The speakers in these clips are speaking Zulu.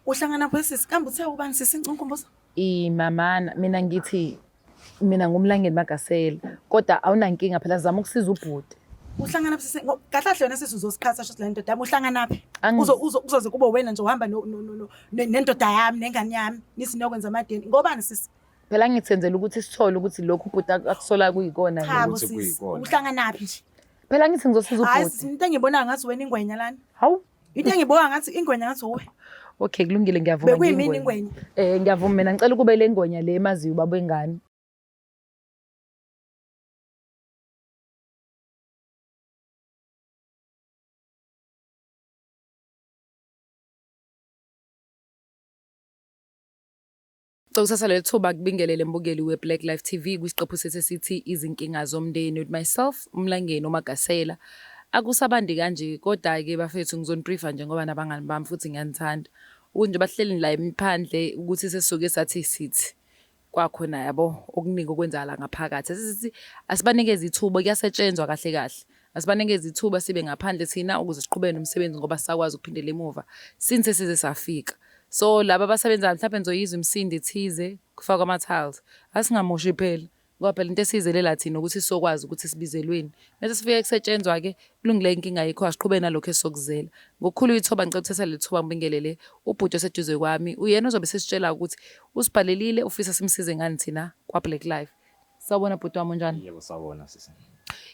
Uhlangana phi sisi? Kambe uthe ubani sisi ngikumbuza? Imamana mina ngithi mina ngumlangeni Magasela kodwa awunankinga phela zama ukusiza ubhuti. Uhlangana phi sisi? Kahle kahle wena sisi uzosikhatha sho le ndoda yami uhlangana phi? Uzo uzo uzoze kube wena nje uhamba no no no nendoda yami nengane yami nithi niyokwenza amadeni. Ngobani sisi? Phela ngithenzela ukuthi sithole ukuthi lokhu ubhuti akusola kuyikona. Cha bo sisi. Uhlangana phi nje? Phela ngithi ngizosiza ubhuti. Hayi sisi into engiyibonayo ngathi wena ingwenya lana. Hawu. Into engiyibuka ngathi ingwenya ngathi uwe. Okay kulungile ngiyavuma. Bekuyimini ingwenya. Eh ngiyavuma mina ngicela ukube le ngwenya le emaziyo ubaba wengane. Kusasa leli thuba kubingelele mbukeli we-Black Life TV kwisiqephu sethu esithi izinkinga zomndeni with myself uMlangeni uMagasela. Akusabandi kanje kodwa-ke bafethu ngizonibriefa nje ngoba nabangani bami futhi ngiyanithanda. Ukuthi nje bahleli la phandle ukuthi sesisuke sathi sithi kwakhona yabo okuningi okwenzakala ngaphakathi. Sesithi asibanikeze ithuba kuyasetshenzwa kahle kahle. Asibanikeze ithuba sibe ngaphandle thina ukuze siqhubeke nomsebenzi ngoba sisakwazi ukuphindela emuva since sesize safika. So laba abasebenzayo mhlawumbe nizoyizwa imisindo ethize kufakwa ama-tiles. Asingamoshi phela ngoba phela into esiyizelela thina ukuthi sizokwazi ukuthi sibizelweni. Mese sifike kusetshenzwa-ke kulungile inkinga ayikho asiqhubeke nalokhu esizokuzela. Ngokukhulu ithoba ngicela ukuthatha leli thuba ngibingelele ubhuti oseduze kwami uyena ozobe esesitshela ukuthi usibhalelile ufisa simsize ngani thina kwa-Black Life. Sawubona bhuti wami unjani? Yebo sawubona sisi.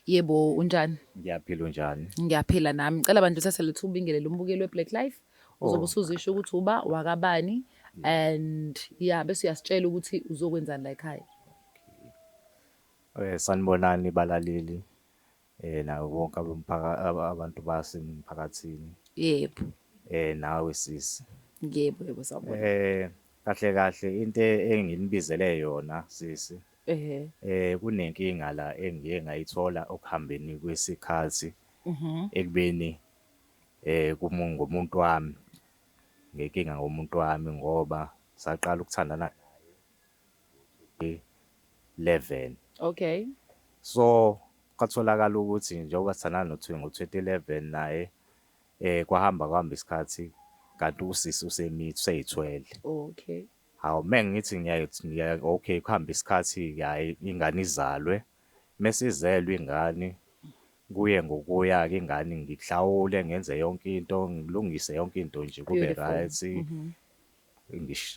Yebo unjani? Ngiyaphila unjani? Ngiyaphila nami. Ngicela bandla uthathe lethu ubingelele umbukeli weBlack Life. Uzobe oh. usuzisho ukuthi uba wakabani and yeah bese uyasitshela ukuthi uzokwenzani la ekhaya. Okay. Eh sanibonani balaleli eh nawo bonke abantu basemphakathini. Yebo. Eh nawe sisi. Yebo yebo sawubona. Eh kahle kahle into enginibizele yona sisi. Ehhe. Eh kunenkinga la engiye ngayithola okuhambeni kwesikhathi ekubeni eh ngomuntu wami ngenkinga ngomuntu wami ngoba saqala ukuthandana naye 11. Okay. So kwatholakala ukuthi njengoba sithandana ngo-2011 naye eh kwahamba kwahamba isikhathi kanti usisi usemithi useyithwele. Okay. Hawu mengithi ngiya okay kuhambe isikhathi-ke hhayi ingane izalwe. Mese izelwe ingane kuye ngokuya-ke ingane ngihlawule ngenze yonke into ngilungise yonke into nje kube right.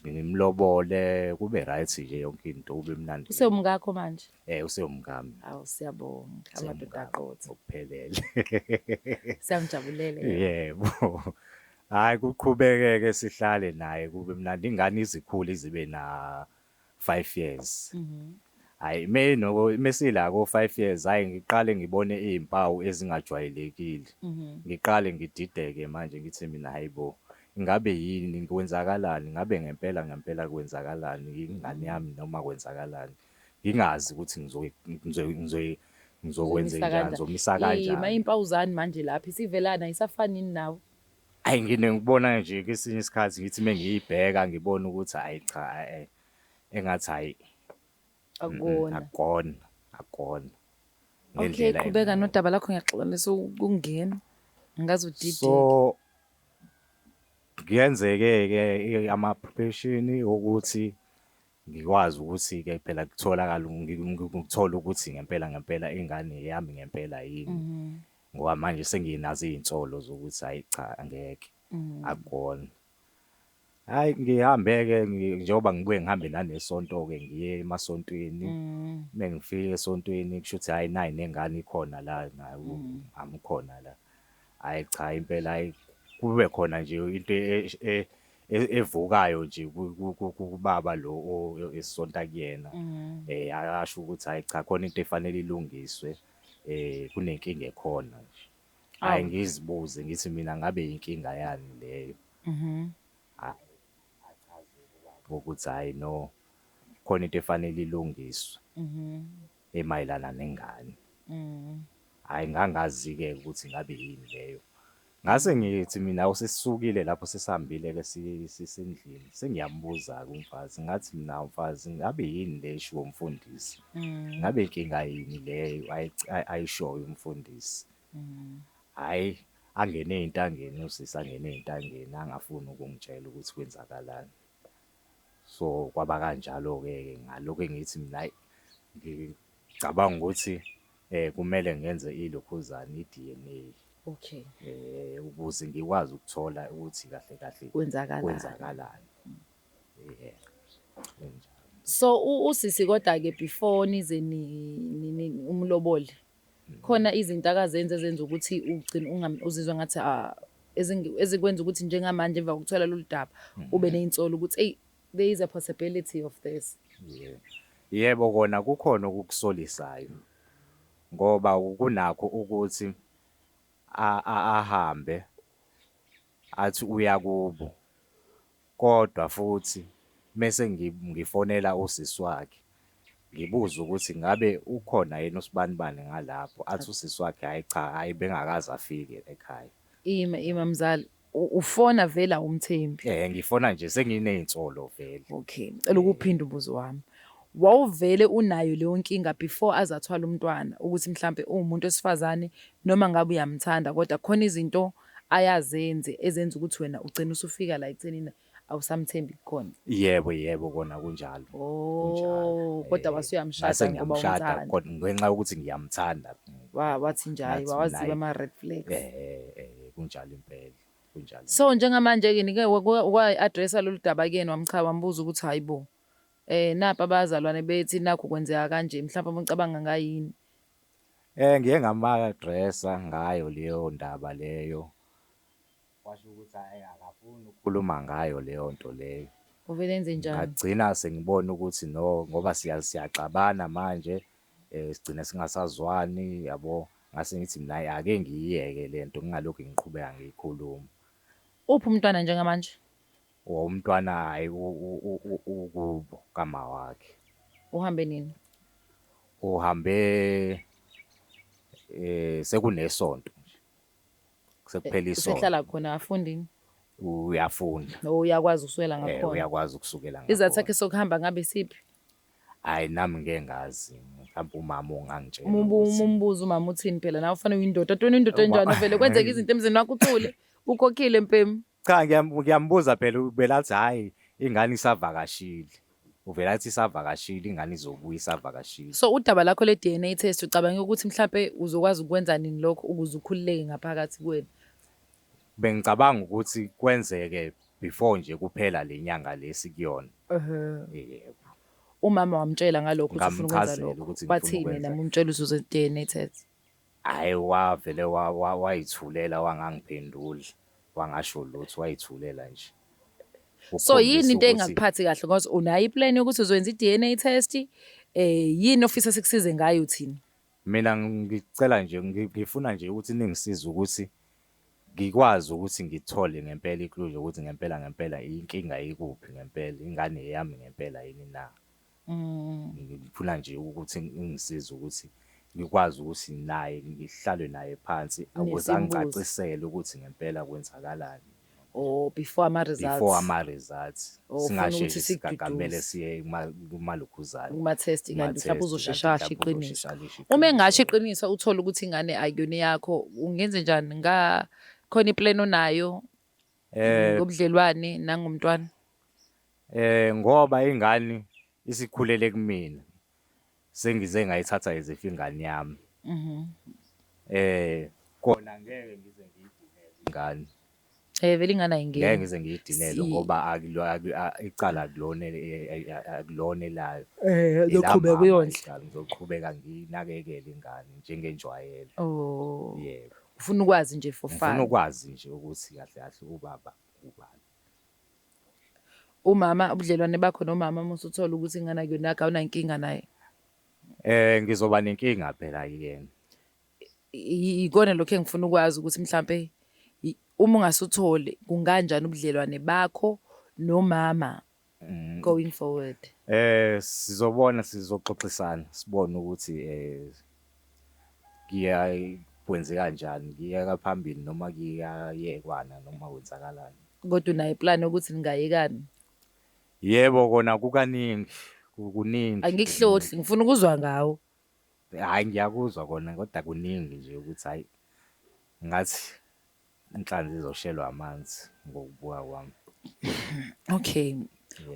Ngimlobole kube right nje yonke into kube mnandi. Usewumkakho manje? Eh usewumkami. Awu siyabonga amadoda aqotho. Ngokuphelele. Siyamjabulela. Yebo. Hhayi kuqhubeke-ke sihlale naye kube mnandi ingane izikhule izibe na 5 years. Hhayi mesila ko 5 years hhayi ngiqale ngibone iy'mpawu ezingajwayelekile. Ngiqale ngidideke manje ngithi mina hhayi bo, ingabe yini kwenzakalani, ngabe ngempela ngempela kwenzakalani, ingane yami noma kwenzakalani. Ngingazi ukuthi ngizokwenzenjani, ngizomisa kanjani. Iy'mpawu zani manje lapho isivelana ayisafani yini nawe? Ayi ngine ngibona nje kwesinye isikhathi ngithi mengiyibheka ngibone ukuthi hayi cha eh engathi hayi Akukona. akukona akukona Okay, ngendlela qhubeka nodaba lakho ngiyaxolisa ukungena. Ngaze udideke. So kuyenzeke-ke ama-preparation okuthi Ngikwazi ukuthi-ke phela kutholakale ngikuthole ukuthi ngempela ngempela ingane eyami ngempela yini. Ngoba manje senginazo iy'nsolo zokuthi hhayi cha angeke, akukona. Hhayi ngihambe-ke njengoba ngibuye ngihambe nanesonto-ke ngiye emasontweni. Mengifika esontweni kushuthi hhayi nayi nengane ikhona la nayo umama ukhona la. Hhayi cha impela hhayi kube khona nje into evukayo nje kubaba lo esisonta kuyena asho ukuthi hhayi cha khona into efanele ilungiswe kunenkinga ekhona nje. Hhayi ngizibuze ngithi mina ngabe inkinga yani leyo. Hhayi achaze-ke ubaba ukuthi hhayi no khona into efanele ilungiswe emayelana nengane. Hhayi ngangazi-ke ukuthi ngabe yini leyo. Ngase ngithi mina awu sesisukile lapho sesihambile-ke sisendlini, sengiyambuza-ke umfazi, ngathi mina hawu mfazi ngabe yini le eshiwo umfundisi? Ngabe inkinga yini le ayishoyo umfundisi? Hhayi, Angene ey'ntangeni usisi angene ey'ntangeni angafuni ukungitshela ukuthi kwenzakalani. So, kwaba kanjalo-ke ke ngalokhu engithi mina hhayi, ngicabanga ukuthi kumele ngenze ilokhuzana i-D_N_A. Okay. Ukuze ngikwazi ukuthola ukuthi kahle kahle Kwenzakalani. kwenzakalani. Yeah. Enjalo. So usisi kodwa ke before nize ni umlobole khona izinto akazenza ezenza ukuthi ugcine uzizwa ngathi ah ezikwenza ukuthi njengamanje emva kokuthola lolu daba ube neyinsolo ukuthi hey, there is a possibility of this. Yeah. Yebo, kona kukhona okukusolisayo ngoba kunakho ukuthi ahambe athi uya kubo kodwa futhi mese ngifonela usisi wakhe ngibuze ukuthi ngabe ukhona yini usibanibani ngalapho, athi usisi wakhe hhayi cha, hhayi bengakaze afike ekhaya. Ima ima mzali, ufona vele awumthembi. Ngifona nje senginey'nsolo vele. Okay, ngicela ukuphinda umbuzo wami. Wawuvele unayo leyo nkinga before aze athwale umntwana ukuthi mhlampe uwumuntu wesifazane noma ngabe uyamthanda kodwa khona izinto ayazenze ezenza ukuthi wena ugcine usufika la ekuthenini awusamthembi kukhona? Yebo, yebo, kona kunjalo. Kunjalo. Oh, kodwa wasuyamshada Ngase ngoba ngiyamshada umthanda. Kodwa ngenxa yokuthi ngiyamthanda. Wathi nje hayi Ngathi mina, wawaziba hhayi, ama-red flags. Kunjalo impela. Kunjalo. So njengamanje-ke nike wayi-addressa lolu daba kuyena wamcha wambuza ukuthi hayi bo, napa abazalwane bethi nakhu kwenzeka kanje, mhlawumbe ucabanga ngayini? Ngiye ngama-addressa ngayo leyo ndaba leyo. Washo ukuthi hhayi, akafuni ukukhuluma ngayo leyo nto leyo. Uvele enze njani? Ngagcina sengibona ukuthi no, ngoba siyaxabana manje, sigcina singasazwani yabo. Ngase ngithi mina hhayi, ake ngiyiyeke le nto ngingalokhu ngiqhubeka ngiyikhuluma. Uphi umntwana njengamanje? Umntwana hhayi, ukubo kama wakhe. Uhambe nini? Uhambe sekunesonto nje. Sekuphela isonto. Usehlala khona afundini? Uyafunda. No, uyakwazi ukusukela ngakhona. Uyakwazi ukusukela Isizathu ngakhona. sakhe sokuhamba ngabe siphi? Hhayi, nami ngeke ngazi. Mhlawumbe umama ongangitshela ukuthi Umbuzo umama uthini phela nawe ufanele uyindoda. Wena uyindoda enjani vele kwenzeka izinto emzini wakho uthule. Ukhokhile mpemi. Cha, ngiyambuza phela, uvela athi hhayi, ingane isavakashile. Uvela athi isavakashile, ingane izobuya isavakashile. So udaba lakho le DNA test ucabange ukuthi mhlambe uzokwazi ukwenza nini lokho ukuze ukhululeke ngaphakathi kuwena? Bengicabanga ukuthi kwenzeke before nje kuphela le nyanga lesi kuyona. Yebo. Umama wamtshela ngalokho ukuthi ufuna ukwenza Ngamchazela lokho. ukuthi ngifuna Wathini ukwenza. yena umtshela ukuthi uze DNA test? Hhayi, wavele wayithulela wangangiphenduli, wangasho lutho, wayithulela nje. So yini Ukukhombisa into ukuthi engakuphathi kahle because unayo iplan yokuthi uzoyenza i-DNA test, yini ofisa sikusize ngayo thina? Mina ngicela nje ngifuna nje ukuthi ningisize ukuthi ngikwazi ukuthi ngithole ngempela i-clue ukuthi ngempela ngempela inkinga ikuphi ngempela, ingane eyami ngempela yini na. Ngifuna nje ukuthi ngisize ukuthi ngikwazi ukuthi naye ngihlale naye phansi ukuze Nisimbuze. angicacisele ukuthi ngempela kwenzakalani. Oh, before ama-results. Before ama-results. Oh, ufuna ukuthi Singasheshe sigagamele sikududuze. siye kumalokhuzana. Kuma-test kanti mhlawumbe Kuma-test, uzoshesha kanti asho mhlawumbe iqiniso. uzoshesha alisho Uma engasho iqiniso. iqiniso uthole ukuthi ingane akuyona yakho, ungenze njani? Nga khona iplan onayo ngobudlelwane nangomntwana? Ngoba ingane isikhulele kumina. Sengize ngayithatha as if ingane yami. Kona ngeke ngize ngiyidinele ingane. Vele ingane ayingeni. Ngeke ngize ngiyidinele ngoba icala akulona akulona elayo. Uzoqhubeka Elamama uyondle. icala, ngizoqhubeka ngiyinakekele ingane njengenjwayelo. Oh. Yebo. Ufuna ukwazi nje for Ngifuna fun. ukwazi nje ukuthi kahle kahle ubaba ubani. Umama, ubudlelwane bakho nomama uma usuthola ukuthi ingane akuyona yakho awunankinga naye? Ngizoba nenkinga phela kuyena. Ikona lokho engifuna ukwazi ukuthi mhlambe uma ungasutholi kunganjani ubudlelwane bakho nomama going forward? Sizobona, sizoxoxisana sibone ukuthi kuya kwenzeka kanjani, kuya phambili noma kuyayekwana noma kwenzakalani. Kodwa unayo iplan yokuthi ningayekani? Yebo, kona kukaningi, kuningi. Angikuhlohli, ngifuna ukuzwa ngawo. Hhayi, ngiyakuzwa kona kodwa kuningi nje ukuthi hhayi ngathi Inhlanzi izoshelwa amanzi ngokubuka kwami. Okay.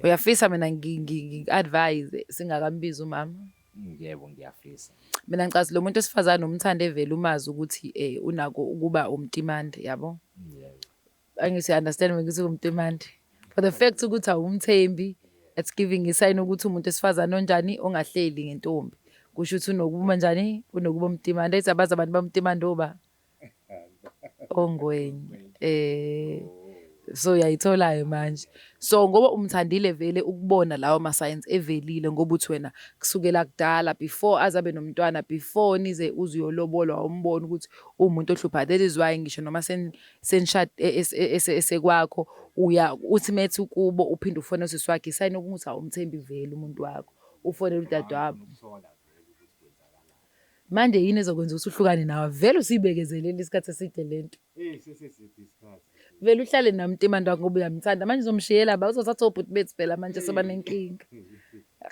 Uyafisa mina ngi-advise singakambizi umama? Yebo, ngiyafisa. Mina ngicathi lo muntu wesifazane umthanda evele umazi ukuthi unako ukuba umtimande, yabo? Yebo. Angithi understand ukuthi umtimande. For the fact ukuthi awumthembi, it's giving i-sign ukuthi umuntu wesifazane onjani ongahleli ngentombi. Kusho ukuthi unokuba njani? Unokuba umtimande. Ethi abazi abantu bamtimande oba? Ongwenya. So uyayithola-ke manje. So ngoba umthandile vele ukubona lawo ma-signs evelile ngoba uthi wena kusukela kudala before aze abe nomntwana, before nize uze uyolobolwa wawumbona ukuthi uwumuntu ohluphayo. That is why ngisho noma senishade esekwakho uya uthi methi kubo uphinde ufone usisi wakhe, i-sign yokuthi awumthembi vele umuntu wakho. Ufonele udadewabo. Manje yini ezokwenza ukuthi uhlukane nawe? Vele usuyibekezelele isikhathi eside lento. Eh seseside isikhathi. Vele uhlale nomtimandi wakho ngoba uyamthanda. Manje uzomshiyela ba uzothatha obhuti bethu phela manje soba nenkinga.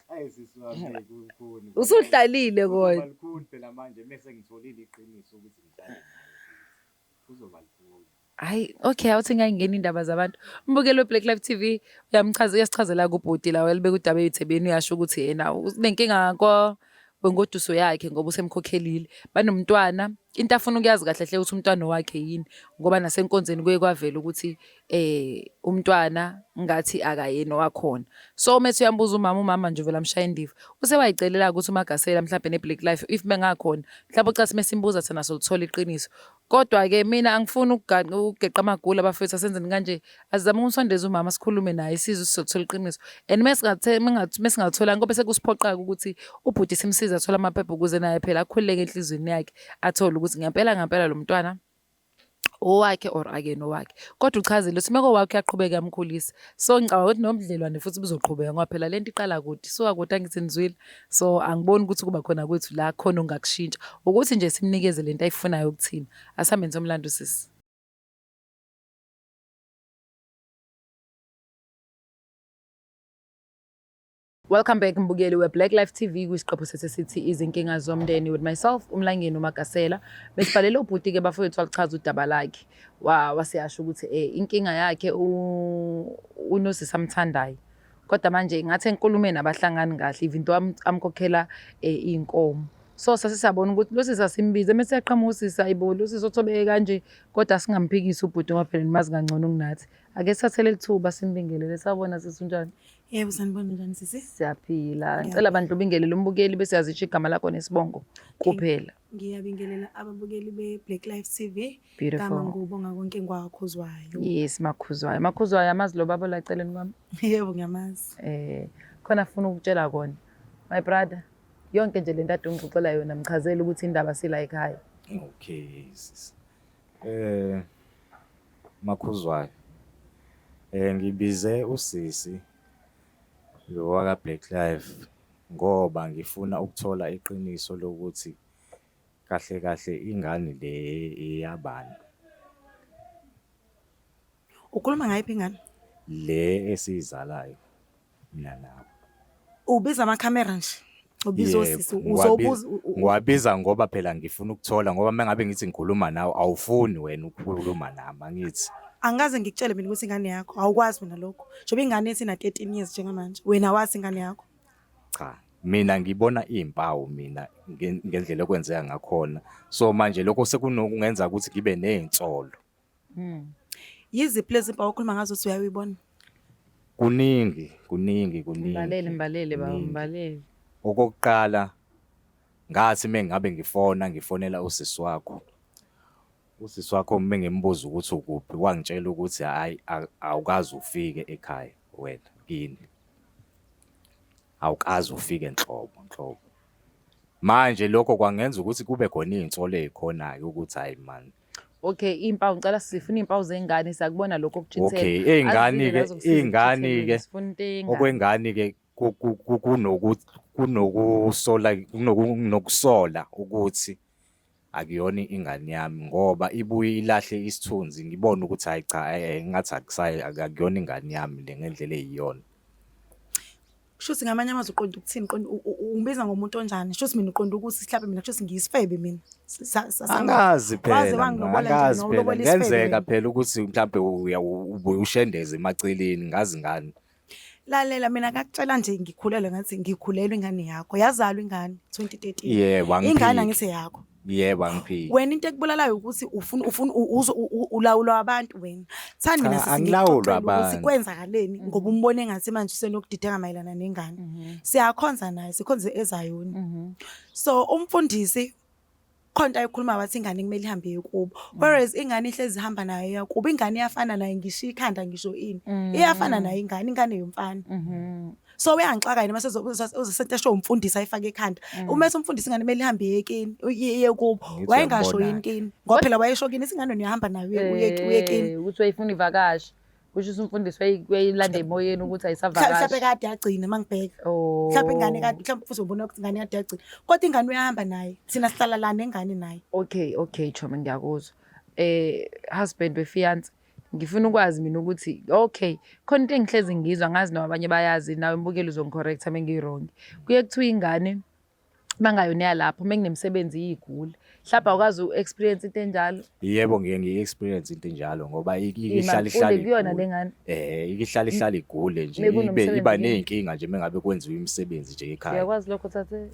Ayi sisi wami kukhona. Usuhlalile Kuzoba kodwa. lukhuni phela manje mese ngitholile iqiniso ukuthi ngihlale naye futhi. Kuzoba lukhuni. Hayi, okay, awuthi ngayingena indaba zabantu. Umbukeli we-Black Life TV uyamchaza uyasichazela kubhuti la welibeka udaba eyithebeni uyasho ukuthi yena unenkinga kwa wengoduso yakhe ngoba usemkhokhelile. Banomntwana, into afuna ukuyazi kahle hle ukuthi umntwana wakhe yini ngoba nasenkonzweni kuye kwavela ukuthi umntwana ngathi akayena owakhona. So methi uyambuza umama, umama nje uvela amshaya indiva. Usewayicelela ukuthi uMagasela mhlambe ne-Black Life if bengakhona, mhlawumbe ucathi mesimbuza thina solithola iqiniso. Kodwa-ke mina angifuni ukugeqa amagula abafethu asenzeni kanje. Asizame ukumsondeza umama sikhulume naye sizwe sizothola iqiniso. And mesingatholanga ngoba sekusiphoqa-ke ukuthi ubhuti simsize athole amaphepha ukuze naye phela akhululeke enhliziyweni yakhe athole ukuthi ngempela ngempela lo mntwana owakhe or akuyena owakhe. Kodwa uchazile ukuthi mekowakhe uyaqhubeka uyamkhulisa. So ngicabanga ukuthi nobudlelwane futhi buzoqhubeka ngoba phela lento iqala kude. Isuka kude angithi nizwile. So angiboni ukuthi kuba khona kwethu la khona ongakushintsha. Ukuthi nje simnikeze lento ayifunayo kuthina. Asihambeni somlando sisi. Welcome back mbukeli we-Black Life TV kwisiqephu sethu esithi izinkinga zomndeni with myself uMlangeni uMagasela. Besibhalele ubhuti-ke bafowethu walichaza udaba lakhe. Waseyasho ukuthi inkinga yakhe unosisi amthandayo. Kodwa manje ngathi enkulumeni abahlangani kahle even though amkhokhela iy'nkomo. So sase siyabona ukuthi lo sisi asimbize mese siyaqhamuka usisi ayibo lo sisi othobeke kanje kodwa singamphikisi ubhuti ngoba phela nimazi kangcono kunathi. Ake sithathe leli thuba simbingelele sawubona sisi unjani? Yebo, sanibona njani sisi? Siyaphila. Ngicela bandla ubingelele umbukeli bese yazisho igama lakho nesibongo kuphela. Ngiyabingelela ababukeli be-Black Life TV. Beautiful. Gama ngubonga konke ngwakhuzwayo. Yes, Makhuzwayo. Makhuzwayo amazi lo baba la eceleni kwami. Yebo, ngiyamazi. Khona afuna ukutshela kona. My brother, yonke nje lento ade ungixoxela yona mchazele ukuthi indaba sila ekhaya. Okay, sisi. Makhuzwayo. Ngibize usisi lo waka Black Life ngoba ngifuna ukuthola iqiniso lokuthi kahle kahle ingane le eyabani. Ukhuluma ngayiphi ingane? Le esiyizalayo mina nawe. Ubiza amakhamera nje. Ubiza Yebo, osisi uzobuza ngiwabiza ngoba phela ngifuna ukuthola ngoba mengabe ngithi ngikhuluma nawe awufuni wena ukukhuluma nami angithi. Angikaze ngikutshele mina ukuthi ingane yakho awukwazi mina lokho. Njengoba ingane ethi na 13 years njengamanje wena wazi ingane yakho. Cha, mina ngibona izimpawu mina ngendlela okwenzeka ngakhona. So manje lokho sekunokungenza ukuthi ngibe nezinsolo. Yiziphi lezi mpawu okhuluma ngazo uthi uyayibona? Kuningi, kuningi, kuningi. Mbalele, mbalele baba, Kuningi. mbalele. Okokuqala ngathi mengabe ngifona ngifonela usisi wakho. Usisi wakho mengimbuza ukuthi ukuphi wangitshela ukuthi hayi awukaze ufike ekhaya wena kini. Awukaze ufike nhlobo nhlobo. Manje lokho kwangenza ukuthi kube khona iy'nsolo ey'khona-ke ukuthi hhayi man. Okay, iy'mpawu ngicela sifuna iy'mpawu zengane siyakubona lokho okuchithela. Okay, iy'ngane-ke, Azile la iy'ngane-ke, sifuna into eyengane. okwengane-ke kunokusola, kunokusola ukuthi akuyona ingane yami ngoba ibuye ilahle isithunzi ngibone ukuthi hhayi cha, ngathi akuyona ingane yami le ngendlela eyiyona. Shuthi ngamanye amazwi uqonda ukuthini? Uqonda ungibiza ngomuntu onjani? Shuthi mina uqonda ukuthi mhlawumbe mina kushuthi ngiyisifebe mina. Angazi Waze phela, wangilobola nje angazi mina, phela. ulobola isifebe Kungenzeka wena. phela ukuthi mhlampe uya ubuye ushendeze emaceleni, ngazi ngani. Lalela mina ngakutshela nje ngikhulelwe ngathi ngikhulelwe ingane yakho. Yazalwa ingane 2013. Yebo, Ingane angiphiki. angithi yakho. Yebo, angiphiki. Wena into ekubulalayo ukuthi ufuna ufuna ulawulwa abantu wena. Thandi mina Cha, sisi angilawulwa ngikuxoxele ukuthi abantu. kwenzakaleni ngoba umbone engathi manje usenokudideka mayelana nengane. Siyakhonza naye, sikhonze eZayoni. So umfundisi khona into ayikhuluma wathi ingane kumele ihambe iye kubo. Whereas ingane ihlezi ihamba nayo iya kubo. Ingane iyafana naye ngisho ikhanda ngisho ini. Iyafana naye ingane, ingane yomfana. So uyangixaka yena mase uzosente esho umfundisi ayifake ekhanda. Uma ethi umfundisi ingane kumele ihambe iye kini, iye kubo. Ngithi Wayengasho uyambona-ke. yini kini? Ngoba phela wayesho kini isingane uyahamba nayo uye kini. Ukuthi wayefuna ivakashi. Kusho ukuthi umfundisi wayilanda emoyeni ukuthi Mhlawumbe ayisavakashi. kade yagcina mangibheka. Oh. Mhlawumbe ingane kade mhlawumbe futhi ubona ukuthi ingane kade yagcina. Kodwa ingane uyahamba naye. Thina sihlala la nengane naye. Okay, Chomi ngiyakuzwa. Husband we-fiance, ngifuna ukwazi mina ukuthi okay, khona into engihlezi ngizwa ngazi noma abanye bayazi nawe mbukeli uzongi-correct-a uma ngi-wrong. Kuye kuthiwa ingane bangayona yalapho uma kunemisebenzi iyigula. Mhlawumbe awukazi u-experience into enjalo. Yebo, ngiye ngiyi-experience into enjalo ngoba Ima, ihlala ihlala ule kuyona igule. le ngane. Ihlala ihlala igule nje, Mekunomsebenzi iba kini. ney'nkinga nje mengabe kwenziwa imisebenzi nje ekhaya. Uyakwazi lokho thathe?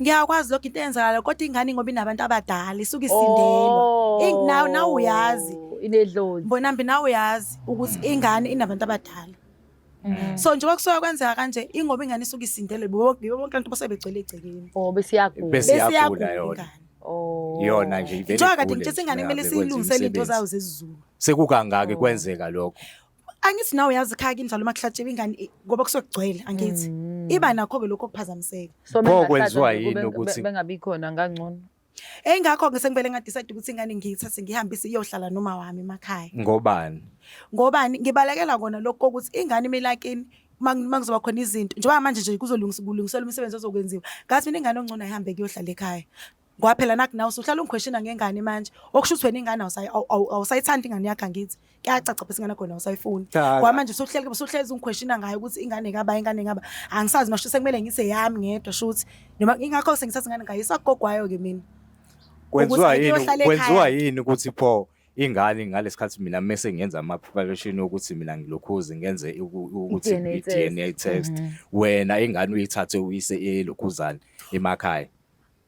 Ngiyakwazi lokho into eyenzakalayo kodwa ingane ngoba inabantu abadala isuke isindelwa. Nawe uyazi. Inedlozi. Mbonambi nawe uyazi ukuthi ingane inabantu abadala. So njengoba kusuke kwenzeka kanje ingoba ingane isuke isindelwe bonke bonke abantu basuke begcwele egcekeni. Oh, bese iyagula. Bese Bese iyagula iyagula yona. ingane. Oh. Yona nje ivele Njengoba kade igule ngitshela nje ingane kumele mengabe kwenziwa siyilungisele into imisebenzi. zayo zesiZulu. Sekukangaki kwenzeka lokho? Angithi nawe uyazi ekhaya kinjalo uma kuhlatshiwe ingane ngoba kusuke kugcwele angithi. Iba nakho-ke lokho okuphazamiseka. So Pho mengahlatshwa kwenziwa nje yini ukuthi bengabi khona ngangcono. Engakho-ke sengivele nga-decide ukuthi ingane ngiyithathe ngihambise iyohlala noma wami emakhaya. Ngobani? Ngobani? Ngibalekela kona lokho kokuthi ingane imele kini uma kuzoba khona izinto. Njengoba manje nje kulungiselwa umsebenzi ozokwenziwa. Ngathi mina ingane ongcono ayihambe kuyohlala ekhaya. Ngoba phela nakhu nawe usuhlala ungi-questiona ngengane manje. Okusho ukuthi wena ingane awusayithandi ingane yakho angithi. Kuyacaca phela ingane yakho wena awusayifuni. Cha. Ngoba manje usuhlezi ungi-questiona ngayo ukuthi ingane ngaba ingane ngaba. Angisazi masho sekumele ngise yami ngedwa shuthi. Noma ingakho sengithatha ingane ngayisa kugogo wayo-ke mina. Kwenziwa Ukuthi yini ayiyohlala kwenziwa ekhaya. yini ukuthi pho ingane ngalesikhathi mina mese ngenza ama preparation ukuthi mina ngilokhuze ngenze ukuthi I-DNA test. i-DNA test wena ingane uyithathe uyise elokhuzana emakhaya.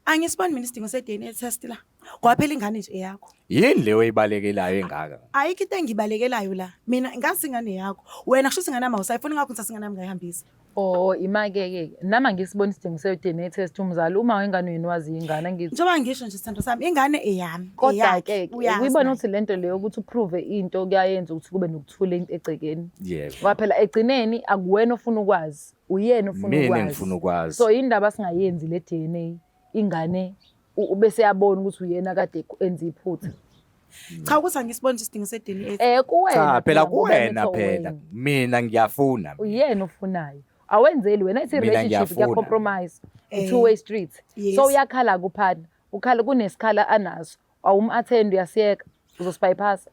Angisiboni mina isidingo se-DNA test la. Ngoba phela ingane nje eyakho. Yini leyo oyibalekelayo engaka? Ayikho into engiyibalekelayo la. Mina ngazi ingane yakho. Wena kusho ukuthi ingane yami awusayifuni ngakho ngithatha ingane yami ngayihambisa. Oh, ima-ke ke nami angisiboni isidingo se-DNA test umzali uma ingane yena wazi ingane angithi. Njengoba ngisho nje sithando sami ingane eyami. Kodwa eyakhe, ke uyazi uyibona naye. ukuthi lento leyo ukuthi u-prove into kuyayenza ukuthi kube nokuthula egcekeni. Yebo. Ngoba phela egcineni akuwena ofuna ukwazi, uyena ofuna Mina ukwazi. engifuna ukwazi. So indaba singayenzi le DNA ingane bese yabona ukuthi uyena kade enza iphutha. Cha ukuthi angisiboni nje isidingo se-DNA. Kuwena Cha phela ngoba kuwena nitho phela wena. mina ngiyafuna. Uyena ofunayo. Awenzeli wena ithi Mina relationship ngiyafuna. kuya-compromise. Two way street. Yes. So uyakhala kuphana. Ukhala kunesikhala anaso. Awum-attend uyasiyeka. Uzosibypassa.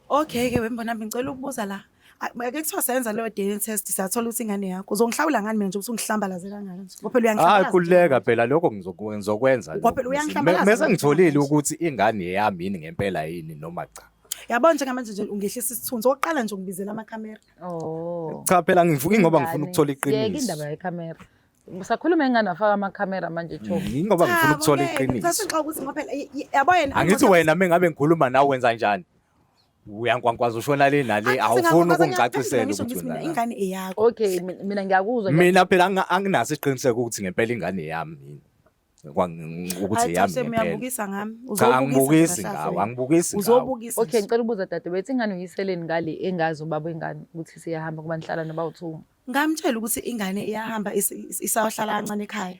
Okay ke wembonambi ngicela ukubuza la. Ake kuthiwa senza leyo DNA test siyathola ukuthi ingane yakho. Uzongihlawula ngani mina nje ukuthi ungihlambalaze kangaka nje? Ngoba phela Hayi uyangihlambalaza. khululeka phela lokho ngizokwenza. Ngoba phela lokho. uyangihlambalaza Mese manje. ngitholile ukuthi ingane yami yini ngempela yini noma cha. Yabona njengamanje nje ungehlisa isithunzi. Okokuqala nje ungibizela amakhamera. Oh. Cha phela ngivuka ngoba ngifuna ukuthola Yeka iqiniso. indaba yekhamera. Sakhuluma engane wafaka amakhamera manje Chomi. Yingoba ngifuna ukuthola iqiniso. Sasixoxa ukuthi ngoba phela yabo yena Angithi wena mengabe ngikhuluma nawe wenza njani? Uyankwankwaza ushona le nale awufuni ukungicacisela ngisho ukuthi ngithi mina wena. ingane eyakho. Okay, mina ngiyakuzwa. Mina phela anginaso isiqiniseko ukuthi ngempela ingane yami yini. Ukuthi Hayi cha eyami shem ngempela. uyabukisa ngami. Cha angibukisi Uzobukisa kahle ngawe, wena. angibukisi ngawe. Uzobukisa. Okay, ngicela ukubuza dadewethu ingane uyiseleni ngale engazi ubaba wengane ukuthi siyahamba kuba nihlala noba u2. Ngamtshela ukuthi ingane iyahamba isayohlala kancane ekhaya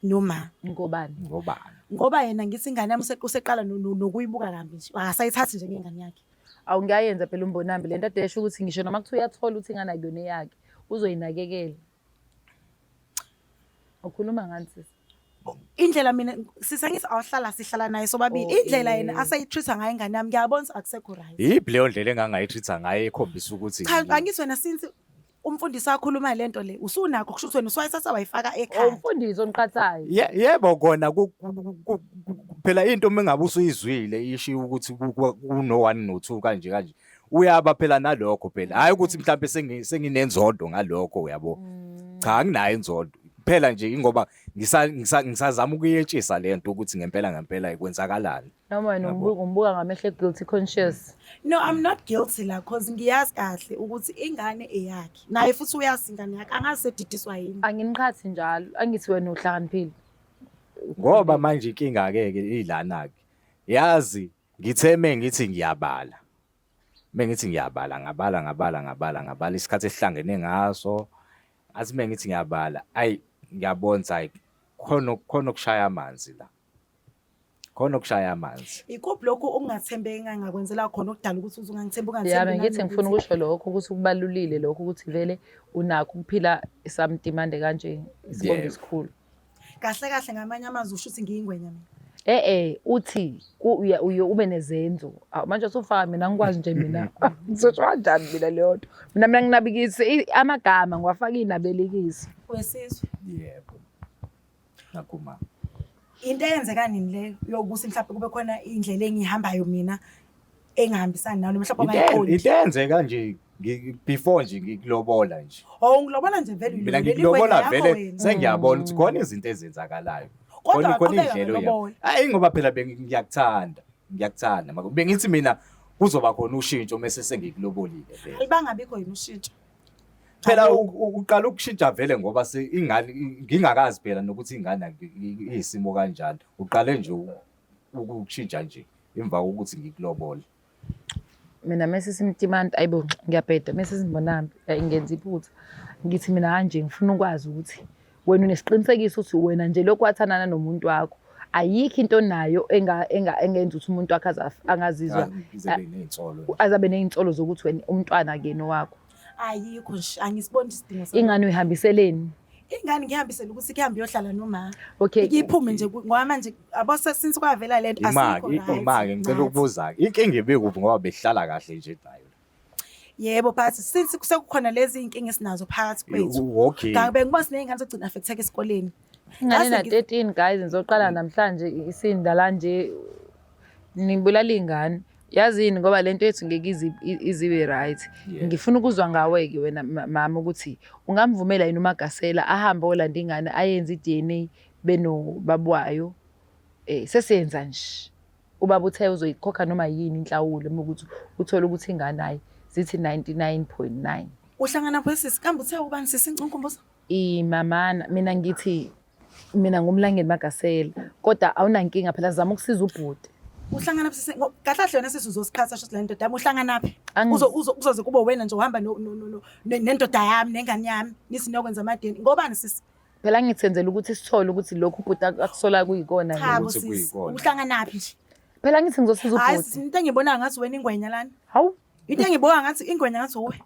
noma Ngobani? Ngobani? ngoba yena ngithi ingane yami useqala nokuyibuka kambi nje akasayithathi njengengane yakhe. Awu ngiyayenza phela umbonambi lento ade esho ukuthi ngisho noma kuthiwa uyathola ukuthi ingane akuyona eyakhe uzoyinakekela. Ukhuluma ngani sisi? Indlela mina sisangithi awuhlala sihlala naye sobabili Oh, indlela yena asayi-treat-a ngayo ingane yami ngiyabona ukuthi akusekho right. Yiphi leyo ndlela engangayitreat ngayo ekhombisa ukuthi Cha angithi wena since Umfundisi akhuluma lento le usunakho kusho ukuthi wena usuwayithatha wayifaka ekhanda. Umfundisi oniqhathayo. Yebo kona phela into uma ngabe usuyizwile ishiwo ukuthi kuno 1 no 2 kanje kanje uyaba phela nalokho phela hayi ukuthi mhlawumbe senginenzondo ngalokho uyabo. Cha anginayo inzondo phela nje ingoba ngisazama ukuyetshisa lento ukuthi ngempela ngempela kwenzakalani. Noma wena umbuka ngamehlo e-guilty conscious. No, I'm not guilty la cause ngiyazi kahle ukuthi ingane eyakhe. Naye futhi uyazi ingane yakhe angazi sedidiswa yini. Anginiqhathi njalo, angithi wena uhlakaniphile. Ngoba manje inkinga ke ke ilana ke. Yazi ngithe mengithi ngiyabala. Mengithi ngiyabala ngabala ngabala ngabala ngabala isikhathi esihlangene ngaso. Athi mengithi ngiyabala ayi ngiyabona ukuthi hayi khona khona okushaya amanzi la. Khona okushaya amanzi. Ikuphi lokhu okungathembeki engangakwenzela khona okudala ukuthi uze ungangithembi unganithembi Ya bengithi ngifuna nanokuthi ukusho lokho ukuthi kubalulile lokho ukuthi vele unakho ukuphila isamtimande kanje isibongo Yebo. esikhulu. Kahle kahle ngamanye amazwi usho ukuthi ngiyingwenya mina. Eh eh uthi uye ube nezenzo. Awu, manje usufaka mina ngikwazi nje mina. Ngizosho kanjani mina leyo nto? Mina nginabikise amagama ngiwafaka inabelekisi. Wesizwe. Yebo. Nakuma. Into eyenzeka nini leyo yokuthi mhlawumbe kube khona indlela engiyihambayo mina engahambisani nayo mhlawumbe ongayiqondi. Into eyenzeka nje before nje ngikulobola nje. Oh ngilobola nje vele Mina uyilobolela ngikulobola ingwenya yakho vele wena. sengiyabona ukuthi khona izinto ezenzakalayo. Kodwa Khona khona waqhubeka indlela oya. ngelobola. Hayi ngoba phela bengiyakuthanda. Ngiyakuthanda. Bengithi mina kuzoba khona ushintsho mase sengikulobolile vele. Alibangabikho yini ushintsho? Phela uqala ukushintsha vele ngoba ingane ngingakazi phela nokuthi ingane iyisimo kanjani. Uqale nje ukushintsha nje emva kokuthi ngikulobole. Mina mese simtimanta ayibo ngiyabheda mese simbonambi ngenza iphutha. Ngithi mina kanje ngifuna ukwazi ukuthi wena unesiqinisekiso ukuthi wena nje lokhu wathandana nomuntu wakho ayikho into onayo engenza ukuthi umuntu wakhe angazizwa Ngize ney'nsolo. azabe ney'nsolo zokuthi wena umntwana akuyena owakho. Ayikho nje angisiboni isidingo sakho. Ingane uyihambiseleni? Ingane ngihambisele ukuthi kuhambe iyohlala noma. Okay. Iphume nje ngoba manje abo since kwavela lento asikho right. Imake ngicela ukubuza inkinga ibikuphi ngoba behlala kahle nje nayo. Yebo but since sekukhona lezi inkinga esinazo phakathi kwethu. Okay. Ngabe ngibona siney'ngane zogcina affecteka esikoleni. Ingane na 13 guys ngizoqala namhlanje isindala nje nibulala ingane. Yazini ngoba lento yethu ngeke izibe right. Ngifuna ukuzwa ngawe ke wena mama ukuthi ungamvumela yini uMagasela ahambe olanda ingane ayenze iDNA beno babwayo. Sesiyenza nje. Ubaba uthe uzoyikhokha noma yini inhlawulo uma ukuthi uthola ukuthi ingane hayi zithi 99.9. Uhlangana pho sisi kambe uthe ubani sisi inkumbuzo? Imamana mina ngithi mina ngumlangeni Magasela kodwa awunankinga phela zama ukusiza ubhuti. Uhlangana phi sisi kahle kahle wena sisi uzosikhatha sho le ndoda yami uhlangana phi? Uzoze kube wena nje uhamba nendoda yami nengane yami nithi niyokwenza amadeni ngobani sisi? Phela ngithenzela ukuthi sithole ukuthi lokhu ubhuti akusola kuyikona. Cha bo sisi uhlangana phi nje? Phela ngithi ngizosiza ubhuti. Hayi sisi into engibona ngathi wena ingwenya lana. Hawu. Into engibuka ngathi ingwenya ngathi uwe.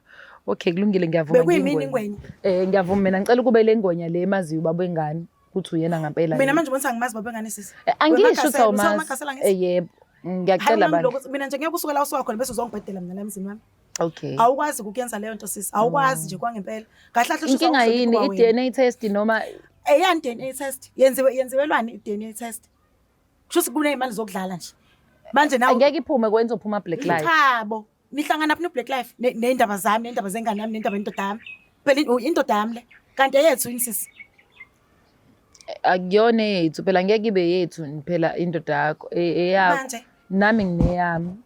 Okay kulungile ngiyavuma. Bekuyimini ingwenya. Ngiyavuma mina ngicela ukube le ngwenya le emaziyo ubaba wengane ukuthi uyena ngempela. Mina manje ubona angimazi baba wengane sisi. Angisho ukuthi awumazi. Yebo. Ngiyacela bandla. Mina nje ngeke usuke la usuka khona bese uzongibhedela mina la emzini wami. Okay. Awukwazi ukuyenza leyo nto sisi. Awukwazi nje kwangempela. Kahle kahle usho Inkinga yini i-DNA test noma eyani DNA test? Yenziwelwani i-DNA test? Kusho ukuthi kuneyimali zokudlala nje. Manje nawe angeke iphume kwenza uphuma Black Life. Cha bo. Nihlangana phi no Black Life nendaba zami nendaba zengane yami nendaba yendoda yami. Phela indoda yami le. Kanti eyethu yini sisi? Akuyona eyethu phela ngeke ibe yethu phela indoda yakho eyakho. Manje Nami ngineyami.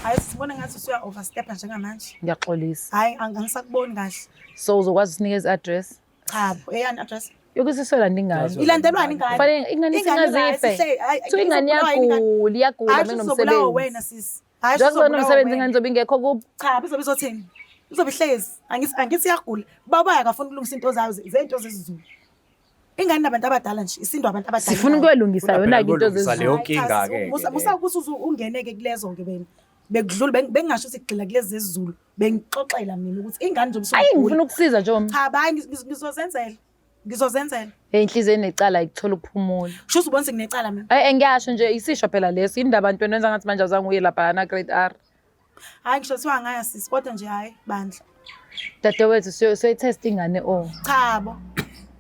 Hayi sibona ngathi usuya overstep njengamanje. Ngiyaxolisa. Hayi angisakuboni kahle. So uzokwazi usinikeza i-address? Cha bo, eyani address? Yokuthi solanda ingane. Ilandelwani ingane? Kufanele ingane singazife. Kuthiwa ingane iyagula, iyagula Hayi sizobulawa wena sisi. Hayi Njengoba sizobulawa nomsebenzi wena. ingane izobe ingekho kubo. Cha bizobe izothini? Izobe ihlezi. Angithi iyagula. Baba akafuni ukulungisa into zayo zento zesiZulu. Ingane nabantu abadala nje, isindwa abantu abadala. Sifuna ukuyolungisa Funa yona phela ke into ukuyolungisa zesiZulu. leyo nkinga ke. Musa ukuthi ungene ke kulezo ke wena. Bekudlula bengingasho ukuthi kugxila kulezi zesiZulu. Bengixoxela mina ukuthi ingane nje Ayi ngifuna ukusiza nje. Cha bayi ngizozenzela. Ngizozenzela. Hey inhliziyo enecala ikuthola ukuphumula. Kusho ukuthi ubona senginecala mina. Eh ngiyasho nje isisho phela leso indaba ntweni wenza ngathi manje awuzange uye lapha na grade R. Hayi ngisho kuthiwa ngaya sisi kodwa nje hayi bandla. Dadewethu siyoyithesta ingane o. Cha bo.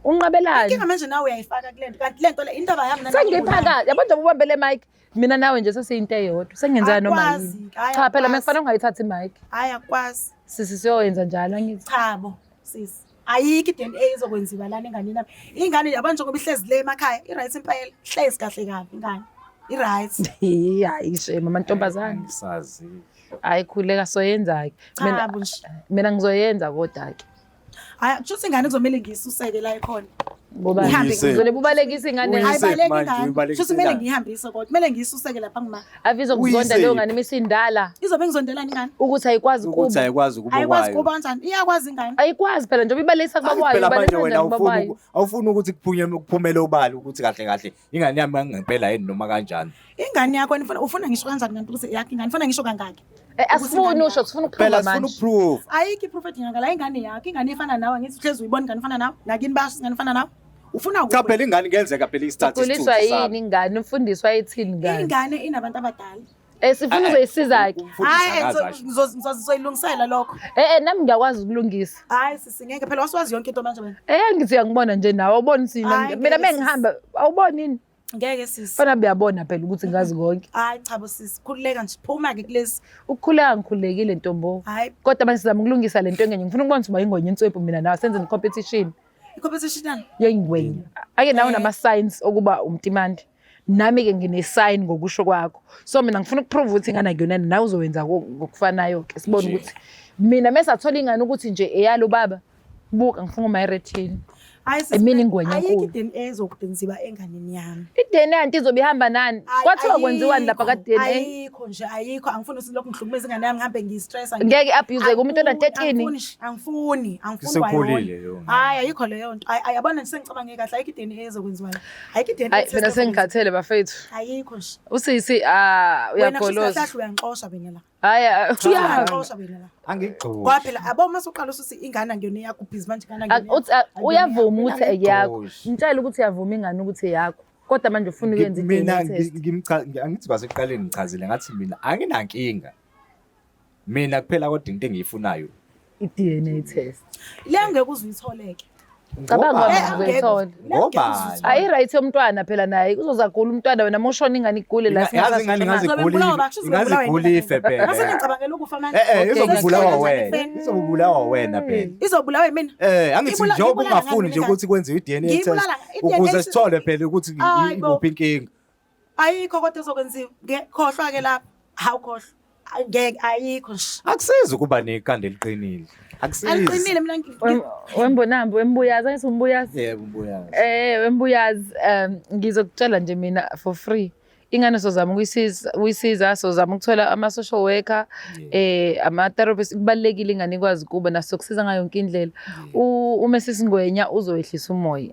Unqabelani? Inkinga manje nawe uyayifaka kule nto kanti le nto le indaba yami nana- Sengiphakathi. Yabo njengoba ubambe le mic, mina nawe nje sesiyinto eyodwa. Sengenzeka noma Akwazi, yini. hhayi, Cha phela akwazi. mekufanele ungayithathi imic. Hhayi akwazi. Sisi siyoyenza njalo angithi. Cha bo sisi. Ayikho i-DNA ezokwenziwa lana enganeni yami. Ingane yabo njengoba ihlezi le emakhaya, i-right impela. Ihlezi kahle kabi ingane. I-right. Hayi shame amantombazane. Ngisazi. Hayi khuleka soyenza ke. Mina Cha bo nje. mina ngizoyenza kodwa ke. Hayi kusho ukuthi ingane kuzomele ngiyisuseke la ikhona. Ngoba Ihambe ngizole bubalekisa ingane. Uyise Ayibaleki manje, ingane. uyibalekisela. Kusho ukuthi kumele ngiyihambise kodwa. Kumele ngiyisuseke lapha ngima. Avizo kuzonda Uyise. leyo ngane imisindala Izobe ngizondelani ingane? ukuthi ayikwazi Ukuthi kuba. ayikwazi ukuba Ayikwazi kwayo. kuba kanjani? Iyakwazi ingane. Ayikwazi phela njengoba ibalekisa Angithi kubabayo, phela manje ibalekisa wena kanjani awufuni kubabayo. awufuni ukuthi kuphumele obala ukuthi kahle kahle ingane yami ngempela yini noma kanjani. Ingane yakho wena ufuna ngisho kanjani kanti ukuthi yakho ingane ufuna ngisho kangaki? Eh, asifuni usho sifuna Phela ukuprova sifuna manje. ukuprove. Ayikho i-proof edingakala ingane yakho, ingane efana nawe angithi uhlezi uyibona ingane efana nawe. Nakini basho ingane efana nawe. Ufuna Cha kuphi? phela ingane kuyenzeka phela isithathe Ukhuliswa isithunzi yini sami. ingane umfundiswa ithini ngane? Ingane inabantu abadala. Eh sifuna uzoyisiza ke. Umfundisi Hayi akaze asho. ngizoyilungisela lokho. Eh eh nami ngiyakwazi ukulungisa. Hayi sisi ngeke phela wasiwazi yonke into manje wena. Eh ngithi uyangibona nje nawe awuboni sina Hhayi, mina ngeke sisi. mengihamba awuboni yini? Ngeke sisi. Fana buyabona phela ukuthi ngazi konke. Hayi cha bo sisi, khululeka nje phuma ke kulezi. Ukukhuleka ngikhululekile ntombo. Hayi Kodwa manje sizama ukulungisa lento engenye. Ngifuna ukubona ukuthi uba ingwenye inswephu mina nawe senze competition i-competition yani. yengwenye. Ake nawe Eh. nama signs okuba umtimandi. Nami ke ngine sign ngokusho kwakho. So mina ngifuna ukuprove ukuthi ingane akuyona nawe uzowenza ngokufanayo ke sibone Nje. ukuthi mina mesathola ingane ukuthi nje eyalo baba buka ngifuna uma irethini. Hayi sisi. Emini ingwenya Ayikho enkulu. i-DNA ezokwenziwa enganeni yami. I-DNA anti izobe ihamba nani? Ayi, Kwathiwa kwenziwani lapha ayikho, ka-DNA? Ayikho nje ayikho angifuni ukuthi lokhu ngihlukumeza ingane yami ngihambe ngiyistressa. Ngeke i-abuse umuntu ona-13. Angifuni nje, angifuni, angifuni Isekhulile kwayona. leyo ngane. Hayi ayikho leyo nto. Hayi ayabona nje sengicabange kahle ayikho i-DNA ezokwenziwa la. Ayikho i-DNA. Hayi mina sengikhathele bafethu. Ayikho nje. Usisi ah Wena kusho uyagoloza. kahle uyangixosha wena la. Hayi ah, Uyangixosha wena la. Angigxoki. Ngoba phela abo uma usuqala usuthi ingane angiyona eyakho ubhizi manje ingane Ah, angiyona uthi ah, uyavuma ukuthi eyakho. Angigxoshi. Ngitshela ukuthi uyavuma ingane ukuthi eyakho. Kodwa manje ufuna ukuyenza Mina i-DNA test. angithi kwasekuqaleni ngichazile ngathi mina anginankinga. Mina kuphela kodwa into engiyifunayo. I-DNA test. Le ngeke uze uyitholeke. Cabanga Ngobani? wena uzoyithola. Ngobani? Ayi right yomntwana phela naye uzozagula umntwana wena mushona ingane igule la Yazi ingane ingaze Zobe igule ngibulawa ba, kusho ingaze uzobulawa igule yena. ife phela. Ngase ngicabangela ukufa manje. Eh eh Okay, izobulawa ngiyakuthola wena. nje. Izobulawa wena phela. Izobulawa yimina. Eh angithi njengoba Ngibulala ungafuni nje ngani ukuthi kwenziwe i-DNA test Ngiyibulala- i-DNA ukuze sithole phela ukuthi Hayi bo. ikuphi inkinga. Ayikho kodwa ezokwenziwa. Khohlwa ke lapho. Hawu khohlwa. Ngeke ayikho nje. Akusizi ukuba nekhanda eliqinile. Akusizi. Aliqinile mina Wembonambi wembuyazi angithi umbuyazi. Yebo mbuyazi. Eh wembuyazi ngizokutshela nje mina for free. Ingane sozama ukuyisiza ukuyisiza sozama ukuthola ama social worker ama therapist kubalekile ingane ikwazi kuba nasokusiza ngayo yonke indlela. Uma sisingwenya uzoyehlisa umoya.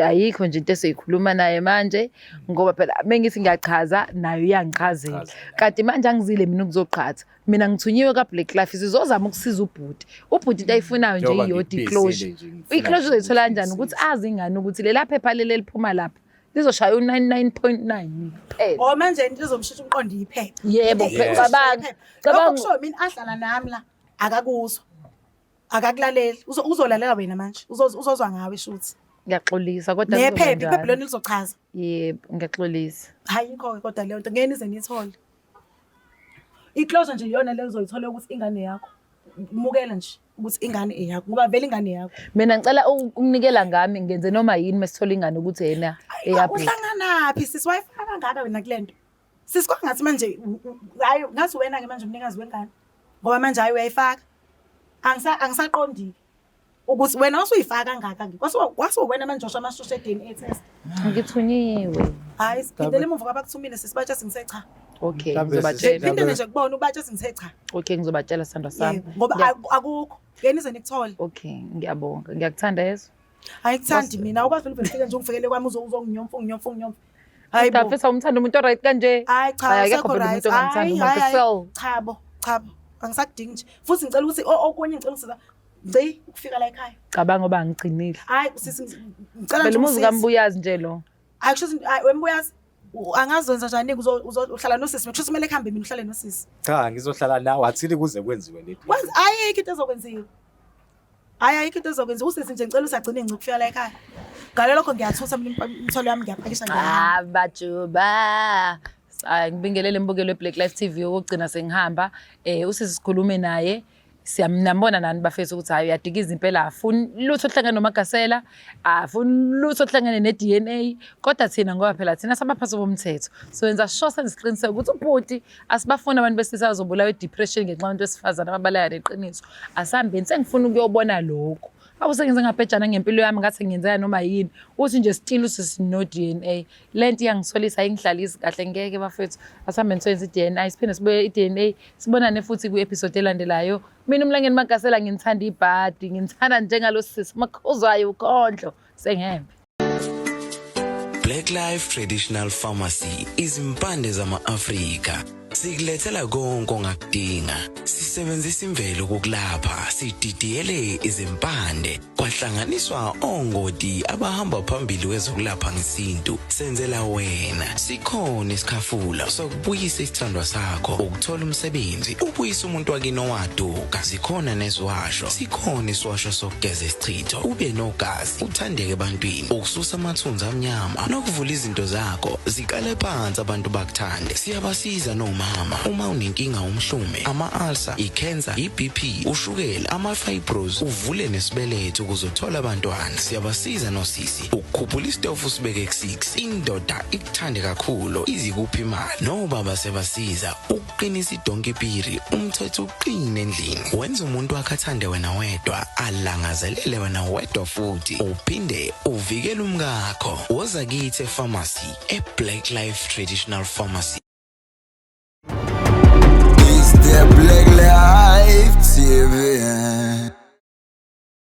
Ayikho nje into esiyikhuluma naye manje ngoba phela mengithi ngiyachaza nayo iyangichazela. Chazela. Kanti manje angizile mina ukuzoqhatha. Mina ngithunyiwe ka Black Life sizozama ukusiza ubhuti. Ubhuti into ayifunayo nje Njengoba iyodwa ngikubizile i-closure. nje, ngifuna I-closure uzoyithola kanjani ukuthi ukuthi azi ingane ukuthi lela phepha leli eliphuma lapha lizoshaya u-99.9 kuphela. Oh manje into izomshintsha umqondo iphepha. Yebo, Into phela, izomshintsha cabanga, iphepha. cabanga. Lokho kusho mina ahlala nami la akakuzwa. Akakulaleli. Uzolalela wena manje. Uzozwa ngawe shuthi. Ngiyaxolisa kodwa Nephepha kuzoba iphepha njalo. lona lizochaza. Yebo, ngiyaxolisa. Ayikho ke kodwa leyo nto ngeke nize niyithole. I-closure nje iyona leyo uzoyithola ukuthi ingane yakho. Mukela nje ukuthi ingane eyakho ngoba vele ingane yakho. Mina ngicela ukunikela ngami ngenze noma yini mesithola ingane ukuthi yena eyabhuti. Uhlanganaphi sisi wayifaka kangaka wena kule nto? Sisi kwangathi manje hayi ngathi wena ke manje umnikazi wengane. Ngoba manje hayi uyayifaka. Angisaqondi ukuthi wena usuyifaka kangaka ke. Kwase wena manje osho amashushu e-DNA test. Ngithunyiwe. Hayi siphindele emuva kwabakuthumile sisi batshe singithe cha. Okay, Mhlawumbe ngizobatshela. Phindele nje kubona ubatshe singithe cha. Okay, ngizobatshela sandwa sami. Yebo, ngoba akukho. Ngeke nize nikuthole. Okay, ngiyabonga. Ngiyakuthanda yeso. Ayikuthandi mina ukwazi vele ufike nje ungifikele kwami uzonginyomfa unginyomfa unginyomfa. Hayi bo. Mfethu awumthanda umuntu oright kanje. Hayi cha, Hayi, akekho asekho phela right. umuntu ongamthanda Hayi, umuntu hayi, hayi. sel. Cha bo, cha bo. Angisakudingi nje. Futhi ngicela ukuthi okunye ngicela ukusiza. Ngci ukufika la ekhaya. Cabanga ngoba ngigcinile. Hayi sisi ngicela Phela nje umuzi ungisize. kaMbuyazi nje lo. Hayi kusho ukuthi hayi wembuyazi angazi wenza njani uhlala nosisi. Kusho ukuthi kumele kuhambe mina uhlale nosisi. Cha ngizohlala nawe athini kuze kwenziwe le. Kwenza ayikho into ezokwenziwa. Hhayi, ayikho into ezokwenza usisi nje, ngicela usagcine ngci ukufika la ekhaya. Ngale lokho ngiyathutha mina imithwalo yami, ngiyapakisha, ngiyahamba. Abajuba. Hayi, ngibingelele mbukelo weBlack Life TV okugcina sengihamba. Usisi sikhulume naye. Siyamnambona nani bafethu ukuthi hayi, uyadikiza impela, afuni lutho ohlangene noMagasela, afuni lutho ohlangene ne-DNA, kodwa thina ngoba phela thina sabaphathi bomthetho so yenza sure, senze isiqiniseko ukuthi ubhuti asibafuni abantu besilisa bazobulawa i-depression ngenxa yabantu besifazane ababaleka neqiniso. Asihambeni, sengifuna ukuyobona lokhu. Awu, sengize ngabhejana ngempilo yami, ngathi ngiyenzeka noma yini, uthi nje still usisi no DNA. Le nto iyangisolisa, ayingihlalisi kahle, ngeke bafethu. Asihambeni soyenza i-DNA, siphinde sibuye i-DNA, sibonane futhi kwi-episode elandelayo. Mina uMlangeni Magasela, nginithanda ibhadi, nginithanda njengalo sisi makhuzwayo ukhondlo sengihembe. Black Life Traditional Pharmacy, izimpande zama-Afrika. Sikulethela konke ongakudinga. Sisebenzisa imvelo kukulapha, sididiyele izimpande, kwahlanganiswa ongoti abahamba phambili kwezokulapha ngesintu. Senzela wena. Sikhona isikhafula sokubuyisa isithandwa sakho, ukuthola umsebenzi, ubuyisa umuntu wakini owaduka. Zikhona neziwasho. Sikhona isiwasho sokugeza isichitho, ube nogazi, uthandeke ebantwini, ukususa amathunzi amnyama nokuvula izinto zakho ziqale phansi, abantu bakuthande. Siyabasiza nomama uma unenkinga, umhlume, ama-ulcer, i-cancer, i-BP, ushukela, ama-fibros, uvule nesibeletho ukuze uthole abantwana. Siyabasiza nosisi ukukhuphula isitofu sibeke ku-6, indoda ikuthande kakhulu, izikuphi imali. Nobaba siyabasiza ukuqinisa idonkipiri, umthetho uqine endlini, wenza umuntu wakhe athande wena wedwa, alangazelele wena wedwa, futhi uphinde uvikele umkakho. Woza kithi e-pharmacy, e-Black Life Traditional Pharmacy. It's the Black Life TV.